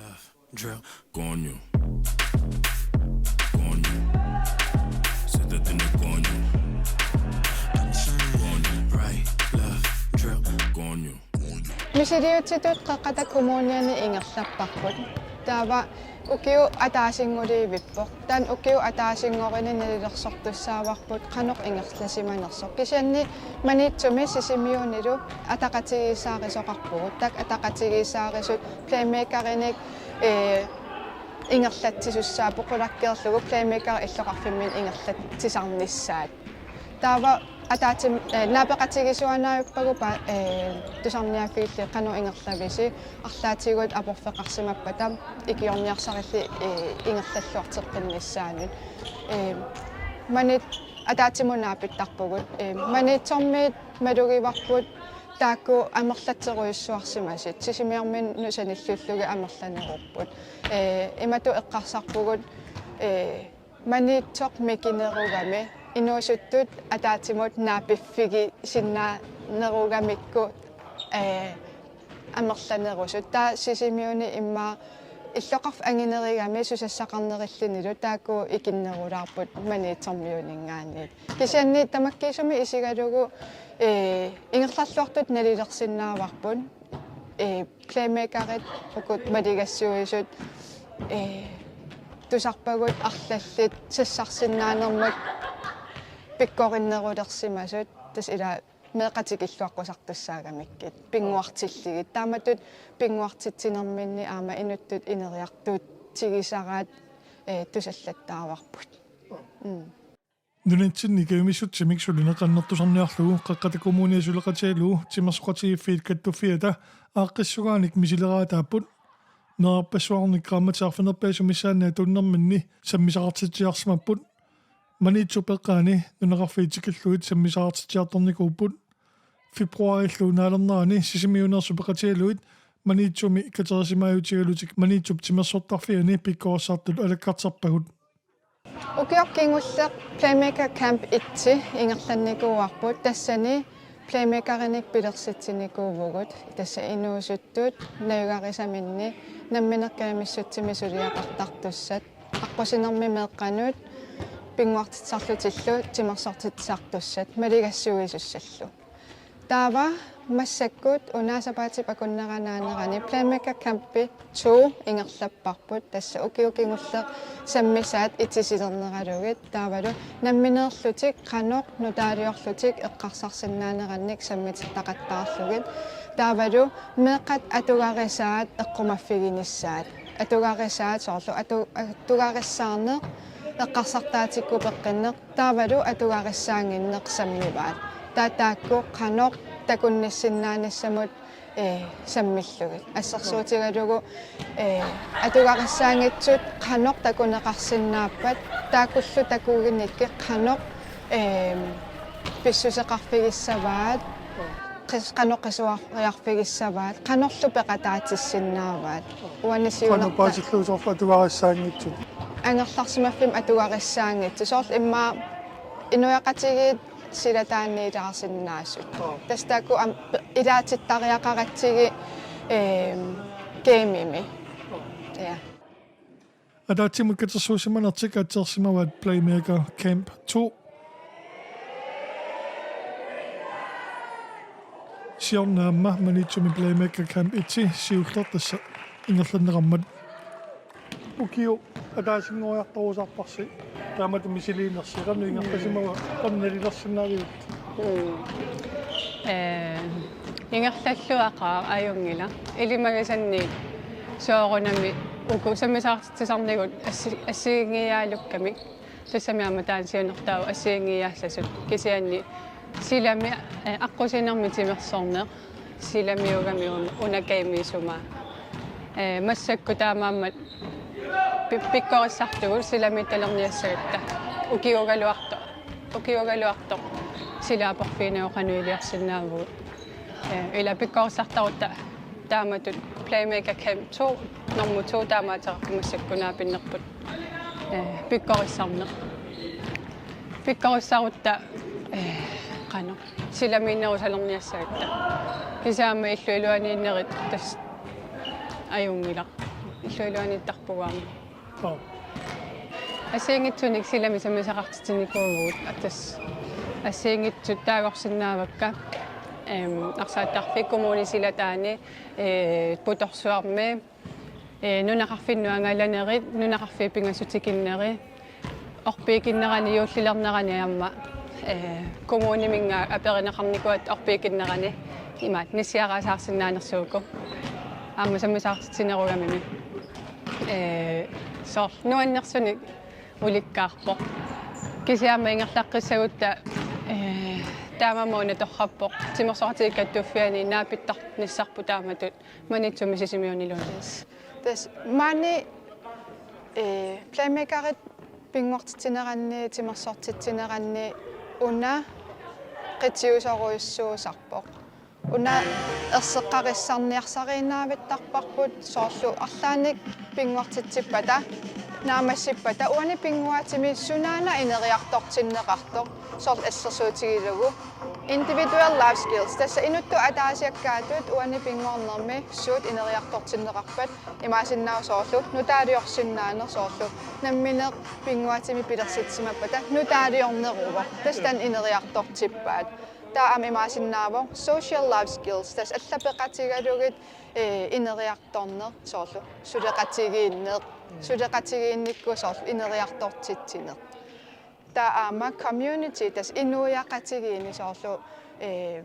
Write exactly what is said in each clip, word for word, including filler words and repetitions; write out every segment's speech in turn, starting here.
Left, drill, coño. Coño. Siéntate en el coño. Coño. Right, left, drill, coño. Misiliutitut Qeqqata Kommuniani ingerlapparput. Taava ukiup ataasinnguliivippoq. Taanna ukiup ataasinngorini nalilersortussaavarput qanoq ingerlasimanersoq. Kisianni Maniitsumi Sisimiunilu ataqatigiissaarisoqarpugut. Taakku ataqatigiissaarisut playmakerinik, ee, ingerlatsisussaapput qulakkeerlugu playmakerit illoqarfimminni ingerlatsisarnissaat. Taava ataatsimi, ee, naapeqatigiisuanaajuppaguppa, ee, tusarniaaffigilli qanoq ingerlavisi, arlaatigut aporfeqarsimappata ikiorniarsarilli, ee, ingerlalluarteqqinnissaanut. Ee, Maniit-, ataatsimut naapittarpugut. Ee, Maniitsormiit malugivarput taakku amerlatserujussuarsimasut, Sisimiorminnut sanilliullugit amerlanerupput. Ee, imatut eqqarsarpugut, ee, Maniitsoq mikinerugami inuusuttut ataatsimut naapiffigisinnaannerugamikku, ee, amerlanerusut. Taava Sisimiuni immaqa illoqarfik anginerugami susassaqarnerillunilu taakku ikinnerulaarput Maniitsormiuninngaanniit. Kisianni tamakkiisumik isigalugu, ee, ingerlalluartutut nalilersinnaavarput, ee, playmakerit uku maligassuisut, ee, tusarpagut arlallit sassarsinnaanermut pikkorinnerulersimasut, tassa ila meeqqat tikilluaqqusartussaagamikkit, pinnguartillugit. Taamatut pinnguartitsinerminni aamma inuttut ineriartuutigisaraat, ee, tusallattaavarput. Mm. Nunatsinni kajumissutsimik sulineq annertusarniarlugu Qeqqata Kommuniap suleqatigalugu Timersoqatigiiffiit Kattuffiata aaqqissugaanik misileraataapput. Meerarpassuarnik qaammatit arfineq-pingasut missaanni atuunnerminni sammisaqartitsiarsimapput. Maniitsup eqqaani nunaqarfiit tikillugit sammisaqartitsiartornikuupput. Februaarillu naalernerani Sisimiuneersut peqatigalugit Maniitsumi katerisimaajutigalutik Maniitsup timersortarfiani pikkorissartut alakkarterpagut. Ukioq kingulleq Playmaker Camp et ingerlannikuuarput, tassani playmakerinik pilersitsinikuuvugut, tassa inuusuttut najugarisaminni nammineq kajumissutsimik suliaqartartussat, aqqusinermi meeqqanut pinnguartitsisarlutillu timersortitsisartussat maligassuisussallu. Taava massakkut una sapaatip akunneranaanerani Playmaker Camp to ingerlapparput, tassa ukioq kingulleq sammisaat itisilerneralugu, taavalu nammineerlutik qanoq nutaaliorlutik eqqarsarsinnaanerannik sammitittaqattaarlugit, taavalu meeqqat atugarisaat eqqumaffiginissaat, atugarisaat soorlu atu-, atugarissaarneq eqqarsartaatikkupeqqinneq, taavalu atugarissaannginneq sammivaat. Taava taakku qanoq takunnissinnaanissamut, ee, sammillugit. Assersuutigalugu, ee, atugarissaanngitsut qanoq takuneqarsinnaappat, taakkullu takugunikkit qanoq, ee, pissuseqarfigissavaat, qis-, qanoq qisuariarfigissavaat, qanorlu peqataatissinnaavaat. Uani siunerta- Qanoq paasillugu soorlu atugarissaanngitsut? Angerlarsimaffimmi atugarissaanngitsut. Soorlu immaqa inuiaqatigiit silataanniilaarsinnaasut. Joo. Tassa taakku am-, ilaatittariaqaratsigu, ehm, gamemi. Ja. Ataatsimut katersuussimanertik katersimavaat Playmaker Camp to. Siorna aamma Maniitsumi Playmaker Camp et siullertassa ingerlanneqarmat. Ukioq ataasinngoriartorusarparsi, taamatut misiliinersi, qanoq ingerlasimava, qanoq nalilersinnaaviuk? Mm. Ee, ingerlalluaqaaq, ajunngilaq. Ilimagisanniit soorunami uku sammisaqartitsisarnigut assi-, assigiinngiiaalukkamik. Tassami aamma taanna siunertaavoq assigiinngiiaassasut. Kisianni silami, ee, aqqusinermi timersorneq, silamiugami un-, una gamemi isumaa. Ee, massakkut taamaammat pi-, pikkorissartugut silamiittalerniassagatta. Ukiuugaluartoq, ukiuugaluartoq sila aporfiginagooq qanoq iliorsinnaavugut. Ee, ila pikkorissartarutta taamatut Playmaker Camp to, normu to taamaateqarpoq massakkut naapinnerput. Ee, pikkorissarneq. Pikkorissarutta, ee, qanoq, silamiinnerusalerniassagatta. Kisianni aamma illup iluaniinnerit tassa ajunngilaq. illuiluaniittarpugut aamma. Assigiinngitsunik silami sammisaqartitsinikuuvugut, atas assigiinngitsut taagorsinnaavakka, em, arsaattarfik kommuni silataani, eh, Putorsuarmi, eh, nunaqarfinnut angalanerit, nunaqarfiit pingasut tikinnerit, orpiikinnerani juullilernerani aamma, eh, kommuniminngaanniit aperineqarnikuugatta orpiikinnerani imaat nissiaraasaarsinnaanersuuku. Aamma sammisaqartitsinerugamimi. Eh, soorlu nuannersunik ulikkaarpoq. Kisianni aamma ingerlaqqissagutta, eh, taamaammat una torrappoq. Timersoqatigiit Kattuffianni naapittarnissarput taamatut Maniitsumi Sisimiuniluunniit. Tassa maani, eh, Playmakerit pinngortitsineranni, timersortitsineranni una qitiusorujussuusarpoq. Una erseqqarissarniarsariinnaavittarparput, soorlu arlaannik pinngortitsippata, naammassippata, uani pinnguaatimi sunaana ineriartortinneqartoq, soorlu assersuutigalugu individual life skills, tassa inuttut ataasiakkaatut uani pinngornermi suut ineriartortinneqarpat, imaassinnaavoq soorlu nutaaliorsinnaaneq, soorlu nammineq pinnguaatimi pilersitsimappata nutaaliorneruvoq, tassa taanna ineriartortippaat. Taava aamma imaassinnaavoq social life skills, tassa allapeqatigalugit, eh, ineriartorneq, soorlu suleqatigiinneq, suleqatigiinnikkut soorlu ineriartortitsineq. Taava aamma community, tassa inuiaqatigiinni, soorlu, eh,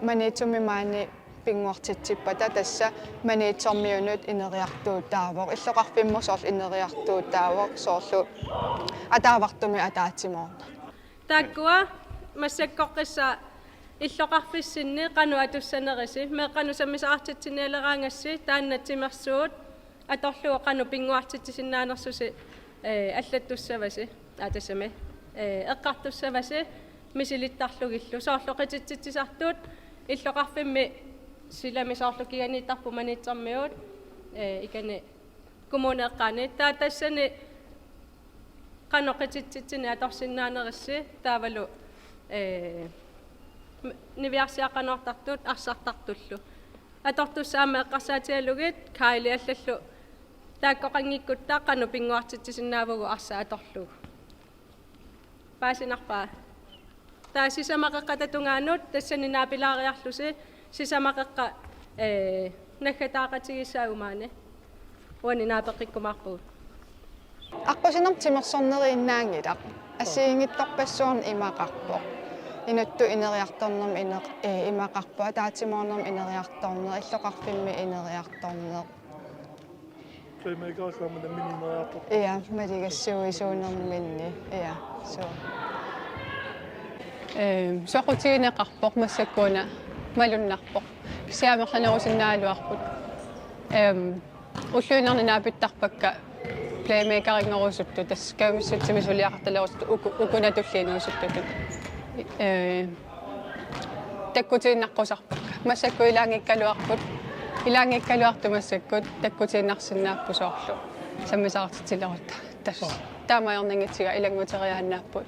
Maniitsumi maani pinngortitsippata tassa Maniitsormiunut ineriartuutaavoq, illoqarfimmut soorlu ineriartuutaavoq, soorlu ataavartumik ataatsimoorneq. Taakkua massakkorpiaq illoqarfissinni qanoq atussanerisi, meeqqanut sammisaqartitsinialeraangassi, taanna timersuut atorlugu qanoq pinnguartitsisinnaanersusi, eh, allattussavasi, aa, tassami, eh, eqqartussavasi misilittarlugillu. Soorlu qititsitsisartut illoqarfimmi silami soorlu kiganiittarput Maniitsormiut, eh, ikani kommuni eqqaani. Taava tassani qanoq qititsitsineq atorsinnaanerissi taavalu, eh, m-, niviarsiaqqanoortartut arsartartullu. Atortussat aamma eqqarsaatigalugit Kaili allallu taakkoqanngikkutta qanoq pinnguartitsisinnaavugut arsaq atorlugu. Paasinarpa? Taava sisamaqeqqata tungaanut tassani naapilaariarlusi sisamaqeqqat, eh, naggataaqatigiissaat maani. Uani naapeqqikkumaarpugut. Aqqusinermut timersorneriinnaanngilaq. Assigiinngitsorpassuarnik imaqarpoq. Inuttut ineriartornermut iner-, eh, imaqarpoq. Ataatsimoornermut ineriartorneq, illoqarfimmi ineriartorneq. Playmakerersuarmut nammineq ineriartorpoq. Ja, maligassiuisuunerminni. Ja, suu. Ehm, soqutigineqarpoq massakkuuna malunnarpoq. Kisianni amerlanerusinnaagaluarput. Ehm, ulluinnarni naapittarpakka Playmakerinngorusuttugut, tassa kajumissutsimik suliaqartalerusuttugut uku-, ukunatulliinerusuttugut. Ehm, takkutiinnaqqusarput. Massakkut ilaanngikkaluarput, ilaanngikkaluartut massakkut takkutiinnarsinnaapput soorlu sammisaqartitsilerutta. Tassa. Aap. Taama ajornanngitsiga ilannguteriaannaapput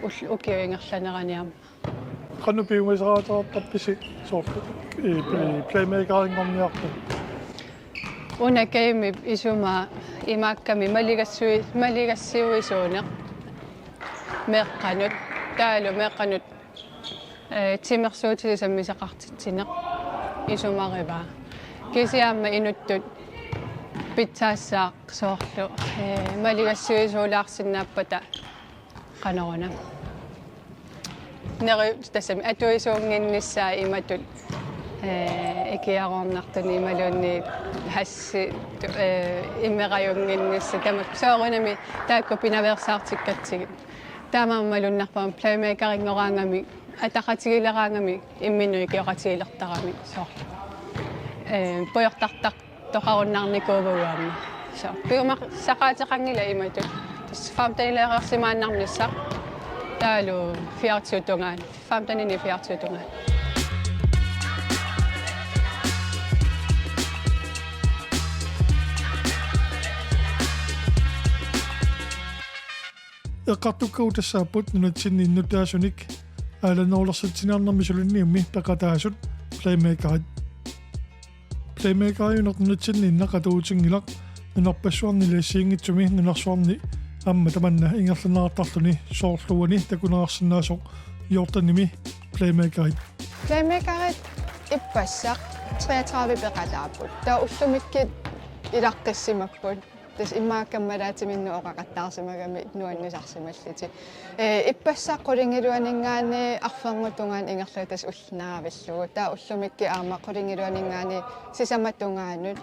ul-, ukiup ingerlanerani aamma. Qanoq piumasaqaataartarpisi soorlu, eh, pl-, Playmakerinngorniarlugu? Una kajumip isumaa imaakkami maligassui-, maligassiuisuuneq meeqqanut, taavalu meeqqanut eh, timersuutilik sammisaqartitsineq isumarivaa. Kisianni aamma inuttut pitsaassaaq soorlu, eh, maligassiuisuulaarsinnaappata qanoruna. Neri-, tassami atuisuunnginnissaa imatut, eh, ikiaroornartuni imaluunniit hashi, eh, imerajunnginnissaa tamakku soorunami taakku pinaveersaartikkatsigit. Taamaammat malunnarpoq Playmakerinngoraangamik, ataqatigileraangamik, imminnut ikioqatigilertaramik soorlu. Eh, pujortartartoqarunnarnikuuvugut aamma. Suu, piumasaqaateqanngilaq imatut. Tassa femtenileereersimaannarnissaq. Taavalu fireogtyve tungaanut. Femtenini fireogtyve tungaanut. Eqqartukkagut tassaapput nunatsinni innuttaasunik aalanerulersatsiniarnermi suliniummi peqataasut Playmakerit. Playmakeriuneq nunatsinni innaqatuutinngilaq, nunarpassuarnili assigiinngitsumi nunarsuarni aamma tamanna ingerlanneqartarluni, soorlu uani takuneqarsinnaasoq Jordanimi playmakerit. Playmakerit ippassaq treogtredive peqataapput. Taava ullumikkut ilaqqissimapput. Tassa immaqa kammalaatiminnut oqaqattaarsimagami nuannisarsimallutik. Ee, ippassaq qulingiluaninngaanniit arferngup tungaanut ingerlavoq, tassa ulloq naavillugu. Taava ullumikkut aamma qulingiluaninngaanniit sisamat tungaanut,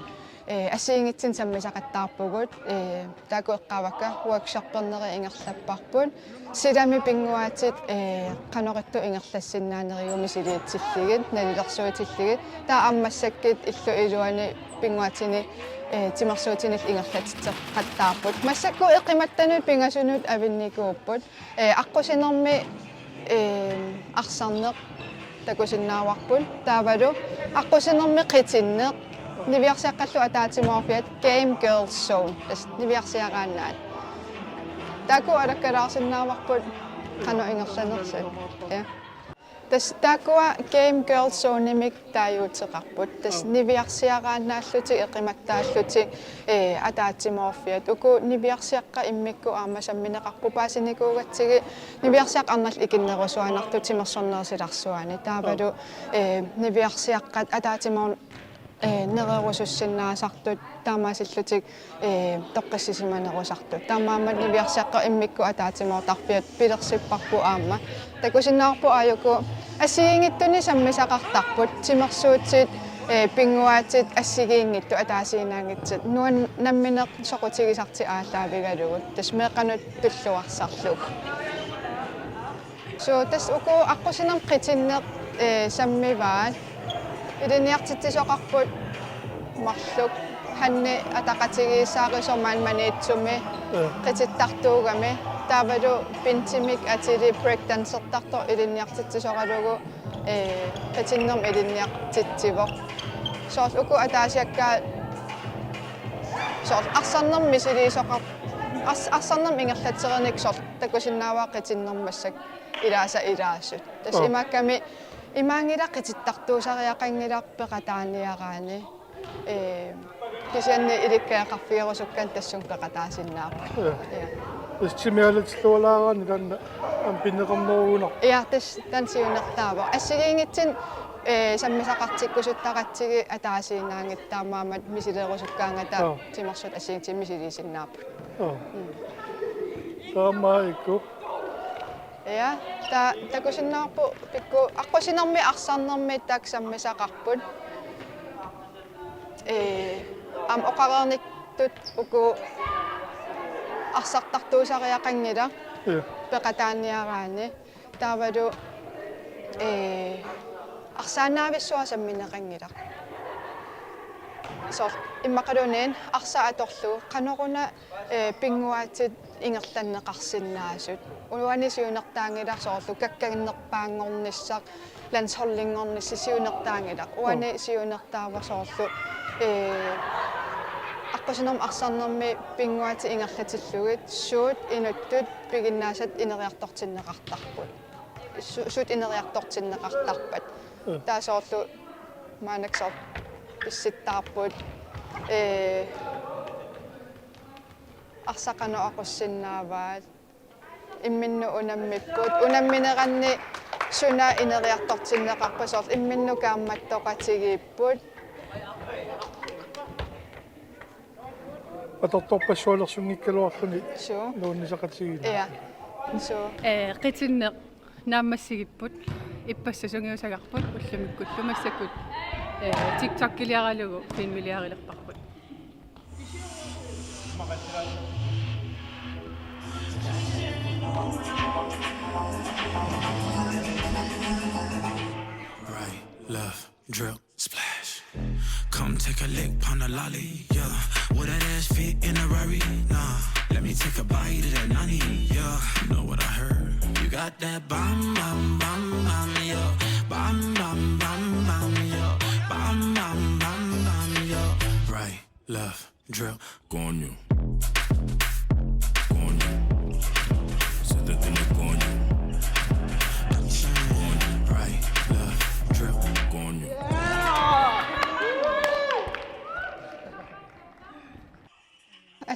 ee, assigiinngitsunik sammisaqattaarpugut. Ee, taakku eqqaavakka workshoppernerit ingerlapparput. Silami pinnguaatit, ee, qanoq ittut ingerlassinnaanerigit misiliitsillugit, nalilersuutillugit. Taava aamma massakkut illup iluani pinnguaatinik, ee, timersuutinillu ingerlatitseqattaarput. Massakkut eqimattanut pingasunut avinnikuupput. Ee, aqqusinermi, ee, arsarneq takusinnaavarput. Taavalu aqqusinermi qitinneq, niviarsiaqqallu ataatsimoorfiat, Game Girls Zone, tassa niviarsiaraannaat. Taakku alakkalaarsinnaavarput qanoq ingerlanersut. Ja. Tassa taakkua Game Girls Zonemik taaguuteqarput. Tassa niviarsiaraannaallutik eqimattaallutik, ee, ataatsimoorfiat. Uku niviarsiaqqat immikkut aamma sammineqarput paasinikuugatsigit, niviarsiaqqat arnallit ikinnerusuanartut timersornerup silarsuani. Taavalu, ee, niviarsiaqqat ataatsimoor-, ee, nererusussinnaasartut taamaasillutik, ee, toqqissisimanerusartut. Taamaammat niviarsiaqqat immikkut ataatsimoortarfiat pilersipparput aamma. Takusinnaavarput aajuku assigiinngitsunik sammisaqartarput, timersuutit, ee, pinnguaatit assigiinngitsut ataasiinnaanngitsut. Nuann-, nammineq soqutigisartik aallaavigalugu. Tassa meeqqanut tulluarsarlugu. So, tassa uku aqqusinermi qitinneq, ee, sammivaat. Ilinniartitsisoqarput marluk. Hanni ataqatigiissaarisoq maani Maniitsumi. Ja. Qitittartuugami. Taavalu Benjamik atilik breakdancertartoq ilinniartitsisoralugu, ee, qitinnermi ilinniartitsivoq. Soorlu uku ataasiakkaat soorlu arsarnermi misiliisoqar-, ars-, arsarnermi ingerlatserinik soorlu takusinnaavara qitinnermi massakkut ilaasa ilaasut. Tassa, oh, imaakkami, imaanngilaq qitittartuusariaqanngilaq peqataaniaraanni. Ee, kisianni ilikkagaqarfigerusukkaanni tassunga peqataasinnaapput. Ja. Ja. Tassa timi aalatillualaaraanni taanna aamma pinneqarnerugunarpoq. Ja, tassa taanna siunertaavoq. Assigiinngitsunik, ee, sammisaqartikkusuttaratsigit ataasiinnaanngitsut, taamaammat misilerusukkaangata, oh, timersuutit assigiinngitsunik misiliisinnaapput. Oh. Mm. Taamaakku. Ja, ta-, takusinnaavarput pikku aqqusinermi arsarnermi taakku sammisaqarput. Ee, aamma oqareernittut uku arsartartuusariaqanngilaq, ja, peqataaniaraanni. Taavalu, ee, arsaannaavissuaq sammineqanngilaq. Soorlu immaqaluunniit arsaq atorlugu qanoruna, ee, pinnguaatit ingerlanneqarsinnaasut. Uani siunertaanngilaq soorlu kakkannerpaanngornissaq, landsholdinngornissaq siunertaanngilaq. Uani, mm, siunertaavoq soorlu, ee, aqqusinermi arsarnermi pinnguaatit ingerlatillugit suut inuttut piginnaasat ineriartortinneqartarput. Su-, suut ineriartortinneqartarpat. Mm. Taava soorlu maannakkut soorlu pissittaarput, ee, arsaq qanoq aqussinnaavaat. Imminnut unammipput. Unammineranni suna ineriartortinneqarpa, soorlu imminnut kaammattoqatigiipput. Atortorpassualersunngikkaluarluni. Suu. Nuannisaqatigiinneq. Ja. Suu. Ee, qitinneq naammassigipput. Ippassaq sungiusagarput ullumikkullu, massakkut, ee, TikTokiliaralugu filmiliarilerparput. Right, left, drip, splash. Come take a lick pon the lolly, yeah. Would that ass fit in a Rari? Nah. Let me take a bite of that nani, yeah. You know what I heard? You got that bam, bam, bam, bam, yeah. Bam, bam, bam, bam, yeah. Bam, bam, bam, bam, yeah. Right, left, drip, coño. Coño. Siéntate en el coño. Coño. Right, left, drip, coño.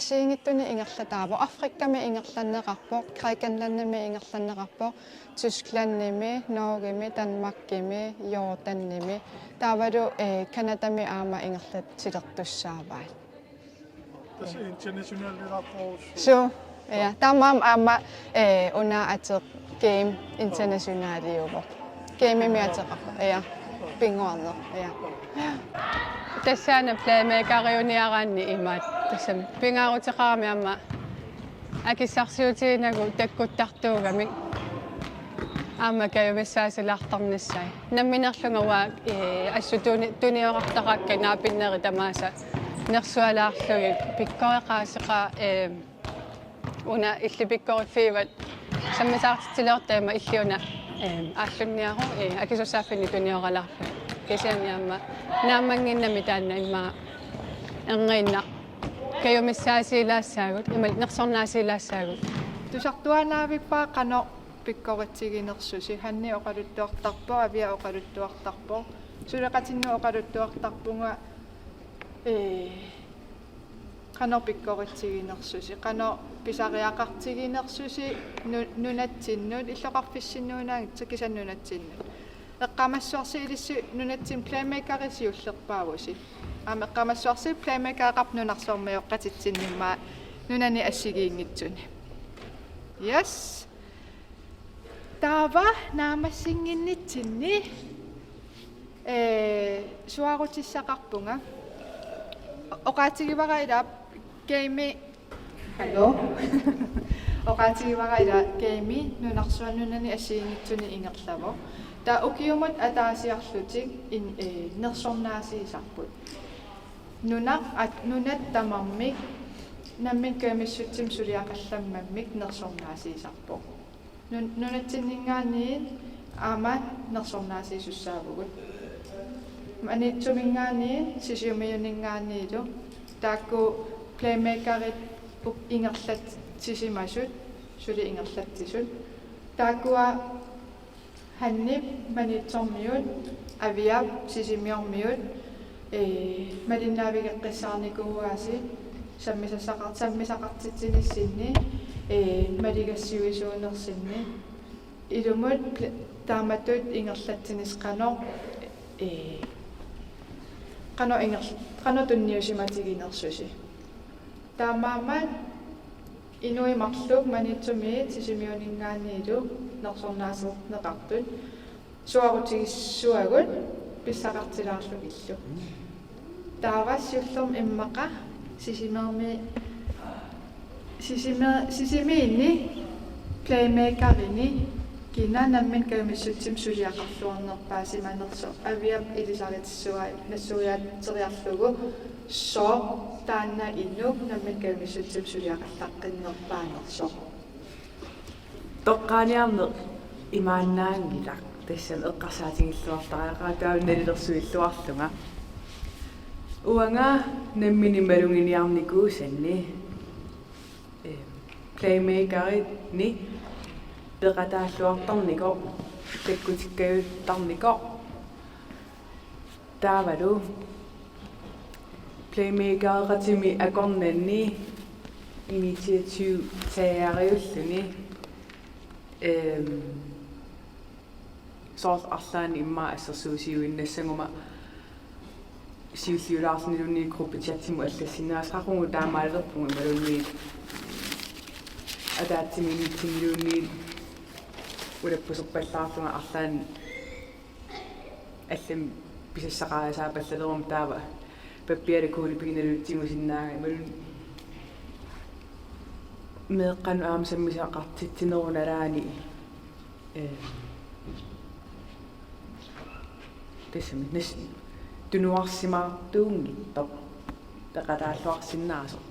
Assigiinngitsunik ingerlataavoq. Afrikami ingerlanneqarpoq, Grækenlandimi ingerlanneqarpoq, Tysklandimi, Norgemi, Danmarkimi, Jordanimi. Taavalu, eh, Canadami aamma ingerlatsilertussaavai. Tassa internationalilerpoq. Suu, ja, taamaammat aamma, eh, una ateq game internationaliuvoq. Gamemi ateqarpoq, ja. Pinnguarneq, ja. Tassaana playmakeriuniaraanni imaat. Tassami pingaaruteqarami aamma akissarsiutiginagu takkuttartuugamik aamma kajumissaasilaartarnissaat. Namminerlunga uanga, eh, assut tuni-, tuniorartaraakka naapinnerit tamaasa nersualaarlugit pikkoreqaaseqaaq, eh, una illit pikkoriffigivat sammisaartitsilerutta immaqa illit una, eh, aallunniaruk, eh, akisussaaffinni tunioralaarlugit. Kisianni aamma naammannginnami taanna immaqa erniinnaq kajumissaasiilaassaagut, imaluunniit nersornaasiilaassaagut. Tusartuaannaavippara qanoq pikkoritsiginersusi, Hanni oqaluttuartarpoq, Aviap oqaluttuartarpoq, suleqatinnut oqaluttuartarpunga, ee, qanoq pikkoritsiginersusi, qanoq pisariaqartiginersusi nu-, nunatsinnut, illoqarfissinnuunaanngitsoq kisianni nunatsinnut. Eqqaamassavarsi ilissi nunatsinni playmakerit siullerpaavusi. Aamma eqqaamassavarsi playmakereqarpoq nunarsuarmioqatitsinnut immaqa nunani assigiinngitsuni. Yes. Taava naammassinnginnitsinni, eh, suaarutissaqarpunga. Oqaatigivara ila game Hallo. Oqaatigivara ila game nunarsuaq nunani assigiinngitsuni ingerlavoq. Taava ukiumut ataasiarlutik in-, eh, nersornaasiisarput. Nunat at-, nunat tamarmik nammineq kajumissutsimik suliaqallammammik nersornaasiisarpoq. Nun-, nunatsinninngaanniit aamma nersornaasiisussaavugut. Maniitsuminngaanniit Sisimiuninngaanniillu taakku playmakerit uk-, ingerlatsisimasut, suli ingerlatsisut. Taakkua Hannip Maniitsormiut, Aviap Sisimiormiut, ee, malinnaavigeqqissaarnikuuaasi sammisassaqar-, sammisaqartitsinissinni, ee, maligassiuisuunersinni. Ilumut pl-, taamatut ingerlatsinissaq qanoq, ee, qanoq inger-, qanoq tunniusimatiginersusi. Taamaammat inuit marluk Maniitsumiit Sisimiuninngaanniillu nersornaaserneqartut suaarutigissuagut pissaqartilaarlugillu. Taava siullermik immaqa Sisimiormi-, Sisimi-, Sisimiini playmakerini kina nammineq kajumissutsimik suliaqarluarnerpaasimanersoq Aviap ilisaritissuai nassuiaateriarlugu sooq taanna inuk nammineq kajumissutsimik suliaqallaqqinnerpaanersoq. Toqqaaniarneq imaannaanngilaq, tassami eqqarsaatigilluartariaqarama taava nalilersuilluarlunga. Uanga nammineq maluginiarnikuusanni, eh, playmakerini peqataalluartarnikoq, takkutikkajuttarnikoq. Taavalu playmakereqatimi akornanni initiativtageriulluni, ehm, soorlu arlaanni immaqa assersuusiuinnassaguma siulliulaarluniluunniit gruppechatimut allassinnaasaqaqugu taamaalilerpugut imaluunniit ataatsimiinnitsinniluunniit ulappuserpallaarlunga arlaanni allamik pisassaqarisaapallaleruma taava pappiala kuglependi nalullugu tigusinnaagaa imaluunniit meeqqanut aamma sammisaqartitsinerup nalaani, eh, tassami nas-, tunuarsimaartuunngitsoq peqataalluarsinnaasoq.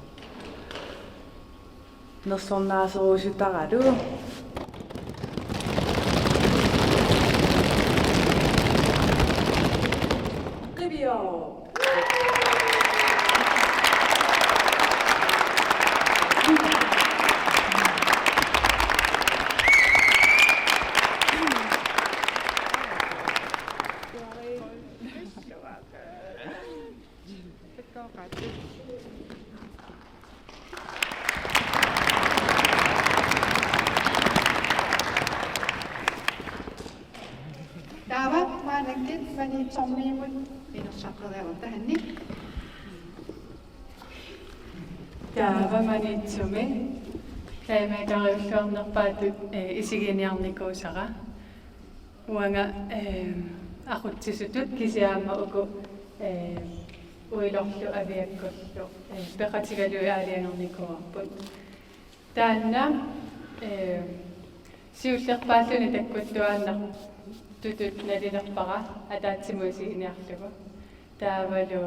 Nersornaaserusuttaralu. Qivio. Sorniimut inersaqqeriarutta Hanni. Taava Maniitsumi playmakerujulluarnerpaatut, eh, isiginiarnikuusara. Uanga, eh, aqutsisutut kisianni aamma uku, eh, Uilorlu Aviakkullu, eh, peqatigalugit aalajangernikuuarput. Taanna, eh, siullerpaalluni takkuttuaannartutut nalilerpara ataatsimut isiginiarlugu. Taavalu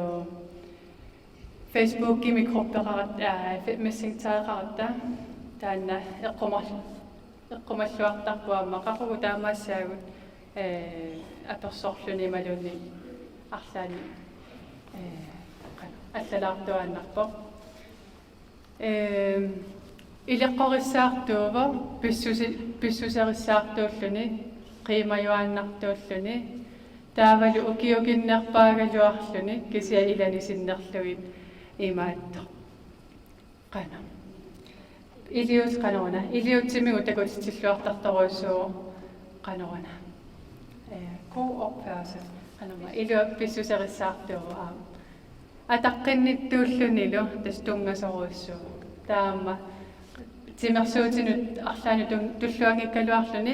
Facebookimi gruppeqaratta, aa, fe-, messengereqaratta, taanna eqqumar-, eqqumalluartarpoq aamma, qaqugu taamaassaagut, eh, apersorluni imaluunniit arlaannik, eh, qanoq, allalaartuaannarpoq. Ehm, ileqqorissaartuuvoq, pissusi-, pissuserissaartuulluni, qiimajuaannartuulluni, taavalu ukiukinnerpaagaluarluni, kisianni ilani sinnerlugit imaattoq. Qanoq. Iliuut-, qanoruna, iliuutsimigut takutitsilluartartorujussuuvoq, qanoruna. Eh, god opførsel. Qanoruna, iluamik pissuserissaartuuvoq aamma. Ataqqinnittuullunilu tassa tunngasorujussuuvoq. Taava aamma timersuutinut arlaannut tun-, tulluanngikkaluarluni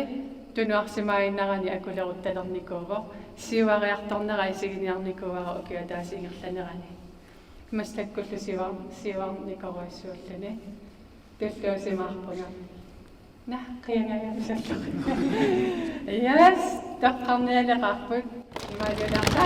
tunuarsimaannarani akuleruttalernikuuvoq. Siuariartornera isiginiarnikuuara ukiup ataatsip ingerlanerani. Massakkullu siuar-, siuarnikorujussuulluni. Tulluusimaarpunga. Naa, qiangajarusallu. Yes, toqqarnialeqaarput. Imaaliulaarta.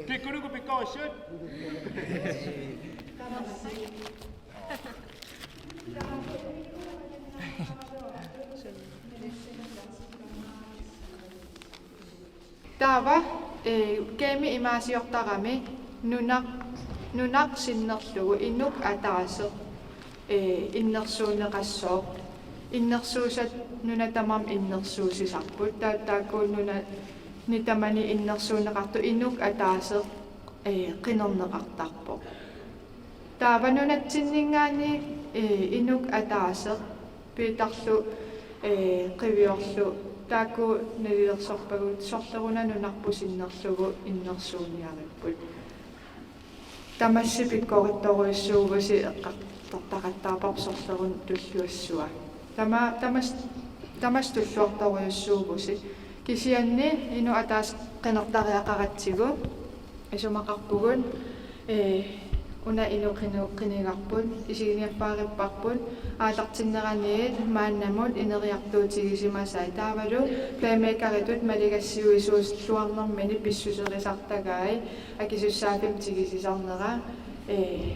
Pikkunuku pikkorissut. Taava, eh, game imaasiortarami nunaq, nunaq sinnerlugu inuk ataaseq, eh, innersuunneqassooq. Innersuussat nunat tamarmik innersuussisarput. Taava taakku nunani tamani innersuunneqartut inuk ataaseq, eh, qinerneqartarpoq. Taava nunatsinninngaanniit, eh, inuk ataaseq Piitarlu, eh, Qiviorlu taakku nalilersorpagut sorleruna nunarput sinnerlugu innersuunniaripput. Tamassi pikkorissorujussuuvusi, eqqartortaqattaarparput sorlerunut tulluassua. Tama-, tamas-, tamassi tulluartorujussuuvusi. Kisianni inuk ataaseq qinertariaqaratsigu isumaqarpugut, eh, una inuk qinu-, qinigarput, isiginiaffaaripparput, aallartinneraniit maannamut ineriartuutigisimasai. Taavalu playmakeritut maligassiuisuulluarnermini pissuserisartagai akisussaaffimmik tigusisarnera, eh,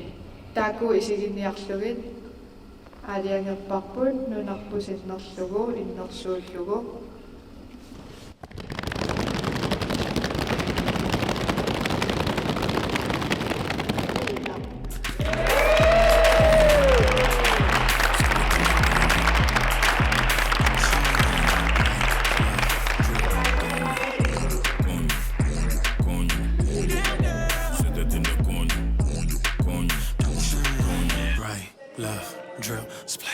taakku isiginiarlugit aalajangerparput nunarput sinnerlugu innersuullugu. Right, left, drip, splash.